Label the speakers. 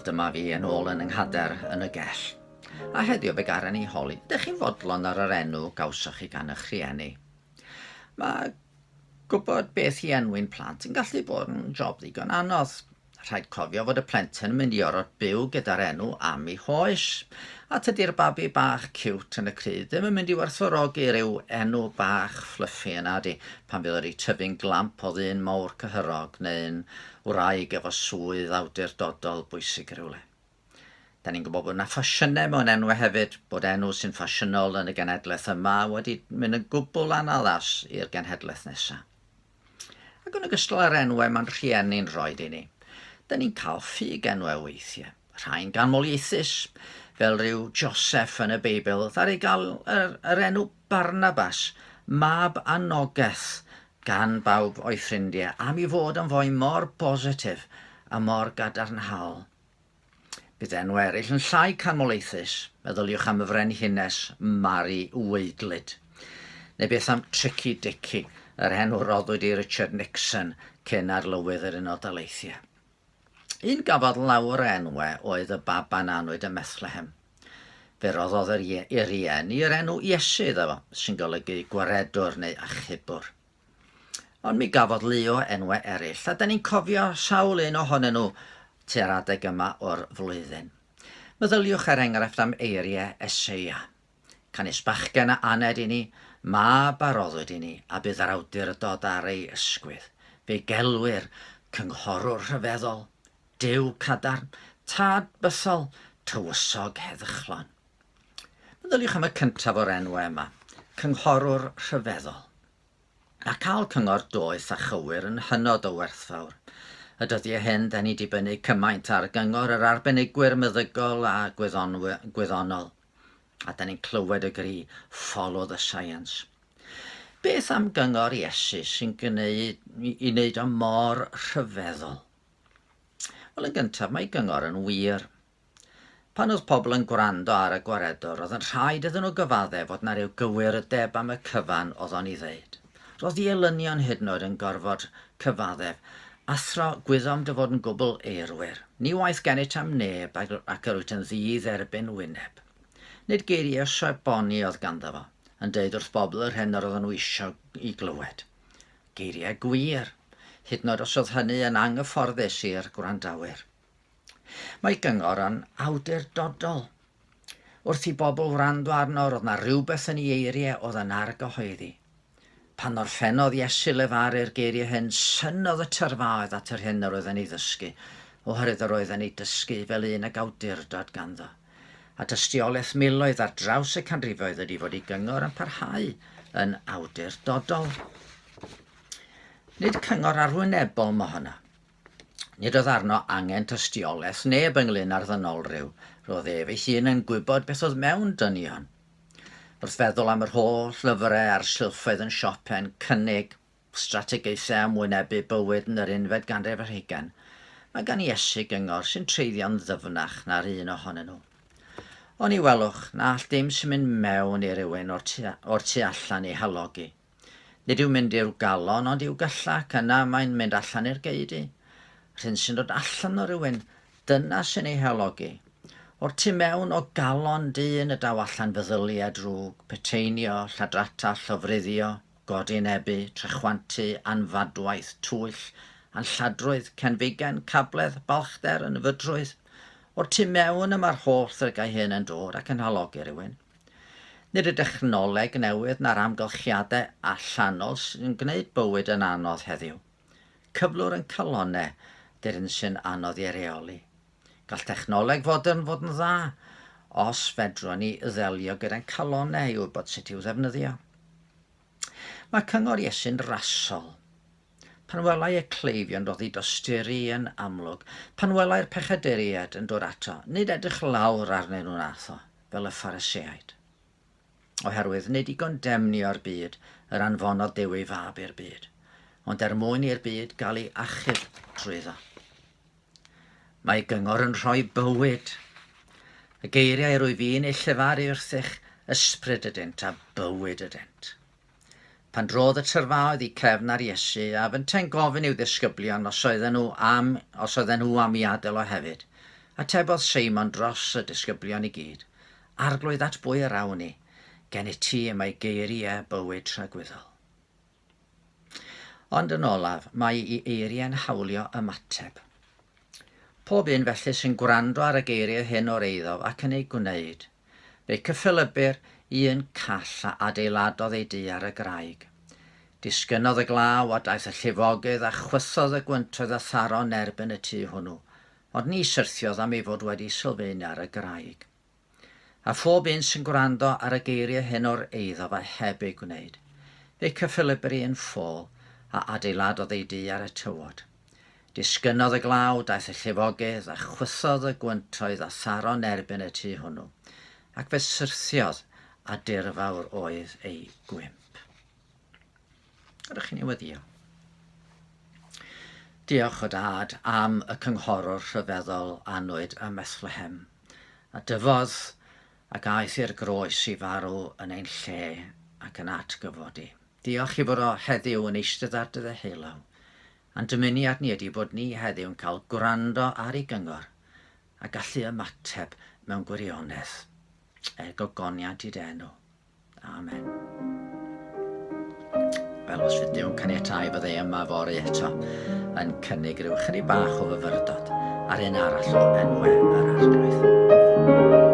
Speaker 1: dyma fi yn ôl yn 'y nghadair yn y gell. A heddiw fe garen i holi, ydych chi'n fodlon ar yr enw gawsoch chi gan eich rhieni? Mae gwybod beth i enwi'n plant yn gallu bod yn job ddigon anodd. Rhaid cofio fod y plentyn yn mynd i orfod byw gyda'r enw am ei hoes, a tydi'r babi bach ciwt yn y crydd ddim yn mynd i werthfawrogi rhyw enw bach fluffy yna di, pan fydd o 'di tyfu'n glamp o ddyn mawr cyhyrog neu'n wraig efo swydd awdurdodol bwysig rywle. Da ni'n gwybod bod yna ffasiynau mewn enwau hefyd, bod enw sy'n ffasiynol yn y genhedlaeth yma wedi mynd yn gwbl anaddas i'r genhedlaeth nesaf. Ac yn ogystal â'r enwau mae'n rhieni'n rhoid i ni, dyn ni'n cael ffug enwau weithiau, rhai'n ganmoliaethus, fel rhyw Joseph yn y Beibl, ddaru gael yr, yr enw Barnabas, mab anogaeth, gan bawb o'i ffrindiau, am ei fod yn foi mor bositif a mor gadarnhaol. Bydd enwau eraill yn llai canmoliaethus, meddyliwch am y frenhines Mari Waedlyd. Neu beth am Tricky Dicky, yr enw roddwyd i Richard Nixon cyn arlywydd yr Unol Daleithiau. Un gafodd lawer o enwau oedd y baban anwyd ym Methlehem. Fe roddodd yr rieni yr enw Iesu iddo fo, sy'n golygu gwaredwr neu achubwr. Ond mi gafodd lu o enwau eraill, a 'da ni'n cofio sawl un ohonyn nhw tua'r adeg yma o'r flwyddyn. Meddyliwch er enghraifft am eiriau Eseia. Canys bachgen a aned i ni, mab a roddwyd i ni, a bydd yr awdurdod ar ei ysgwydd. Fe'i gelwir Cynghorwr Rhyfeddol, Duw Cadarn, Tad Bythol, Tywysog Heddychlon. Meddyliwch am y cyntaf o'r enwau yma, Cynghorwr Rhyfeddol. Mae cael cyngor doeth a chywir yn hynod o werthfawr. Y dyddiau hyn, da ni'n dibynnu cymaint ar gyngor yr arbenigwyr meddygol a gwyddonol, a da ni'n clywed y gri 'follow the science'. Beth am gyngor Iesu sy'n gwneud, i wneud o mor rhyfeddol? Wel, yn gyntaf, mae gyngor yn wir. Pan oedd pobl yn gwrando ar y gwaredwr, roedd yn rhaid iddyn nhw gyfaddef fod 'na ryw gywirdeb am y cyfan oedd o'n ei ddeud. Roedd ei elynion hyd yn oed yn gorfod cyfaddef, Athro, gwyddom dy fod yn gwbl eirwir. Ni waeth gennyt am neb, ac yr wyt yn ddi-dderbyn wyneb. Nid geiriau seboni oedd ganddo fo, yn deud wrth bobl yr hyn yr oedden nhw eisiau i glywed. Geiriau gwir, hyd yn oed os oedd hynny yn anghyfforddus i'r gwrandawyr. Mae gyngor yn awdurdodol. Wrth i bobl wrando arno, roedd 'na rywbeth yn ei eiriau oedd yn argyhoeddi. Pan orffennodd Iesu lefaru'r geiriau hyn, synnodd y tyrfaoedd at yr hyn yr oedd yn ei ddysgu, oherwydd yr oedd yn ei dysgu fel un ag awdurdod ganddo. A tystiolaeth miloedd ar draws y canrifoedd ydy fod ei gyngor yn parhau yn awdurdodol. Nid cyngor arwynebol mohono. Nid oedd arno angen tystiolaeth neb ynglŷn â'r ddynolryw, roedd ef ei hun yn gwybod beth oedd mewn dynion. Wrth feddwl am yr holl lyfrau a'r silffoedd yn siope'n cynnig strategaethau am wynebu bywyd yn yr unfed ganrif ar hugain, mae gan Iesu gyngor sy'n treiddio'n ddyfnach na'r un ohonyn nhw. Oni welwch na all dim sy'n mynd mewn i rywun o'r tu, o'r tu allan ei halogi. Nid yw'n mynd i'w galon ond i'w gylla ac yna mae'n mynd allan i'r geudy. Yr hyn sy'n dod allan o rywun, dyna sy'n ei halogi. O'r tu mewn o galon dyn y daw allan feddyliau drwg, peteinio, lladrata, llofruddio, godinebu, trechwantu, anfadwaith, twyll, anlladrwydd, cenfigen, cabledd, balchder, ynfydrwydd. O'r tu mewn y mae'r holl ddrygau hyn yn dod ac yn halogi rhywun. Nid y dechnoleg newydd na'r amgylchiadau allanol sy'n gwneud bywyd yn anodd heddiw. Cyflwr yn calonnau ydy'r un sy'n anodd i reoli. Gall technoleg fodern fod yn dda, os fedrwn ni ddelio gyda'n calonnau i wybod sut i'w ddefnyddio. Mae cyngor Iesu'n rasol. Pan welai y cleifion roddi dosturi yn amlwg, pan welai'r pechaduriaid yn dod ato, nid edrych lawr arnyn nhw nath o, fel y Phariseaid. Oherwydd nid i gondemnio'r byd yr anfonodd Duw ei fab i'r byd, ond er mwyn i'r byd gael ei achub drwyddo. Mae gyngor yn rhoi bywyd. Y geiriau yr wyf fi'n eu llefaru wrthych, ysbryd ydynt a bywyd ydynt. Pan drodd y tyrfaoedd i cefn ar Iesu, a fyntau'n gofyn i'w ddisgyblion os oedden nhw am, os oedden nhw am i adael o hefyd. Atebodd Seimon dros y disgyblion i gyd, Arglwydd, at bwy yr awn ni? Gennyt ti y mae geiriau bywyd tragwyddol. Ond yn olaf, mae i eiriau'n hawlio ymateb. Pob un felly sy'n gwrando ar y geiriau hyn o'r eiddo ac yn eu gwneud, fe'i cyffelybyr i un call a adeiladodd ei dŷ ar y graig. Disgynnodd y glaw a daeth y llifogydd a chwythodd y gwyntoedd a tharo yn erbyn y tŷ hwnnw, ond ni syrthiodd am ei fod wedi sylfaenu ar y graig. A phob un sy'n gwrando ar y geiriau hyn o'r eiddo fe heb eu gwneud, fe'i cyffelybyr i un ffôl a adeiladodd ei dŷ ar y tywod. Disgynnodd y glaw, daeth y llifogydd, a chwythodd y gwyntoedd a tharo'n erbyn y tŷ hwnnw, ac fe syrthiodd, a dirfawr oedd ei gwymp. Ydych chi'n ei weddio? Diolch o dad am y cynghorwr rhyfeddol annwyd ym Methlehem, a dyfodd ac aeth i'r groes i farw yn ein lle ac yn atgyfodi. Diolch i fod o heddiw yn eistedd ar dy ddeheulaw. A'n dymuniad ni ydy bod ni heddiw yn cael gwrando ar ei gyngor a gallu ymateb mewn gwirionedd er gogoniant i dy enw. Amen. Wel, os fydd Duw'n caniatáu fydde yma fory eto yn cynnig rhyw chydig bach o fyfyrdod ar un arall o enwau yr Arglwydd.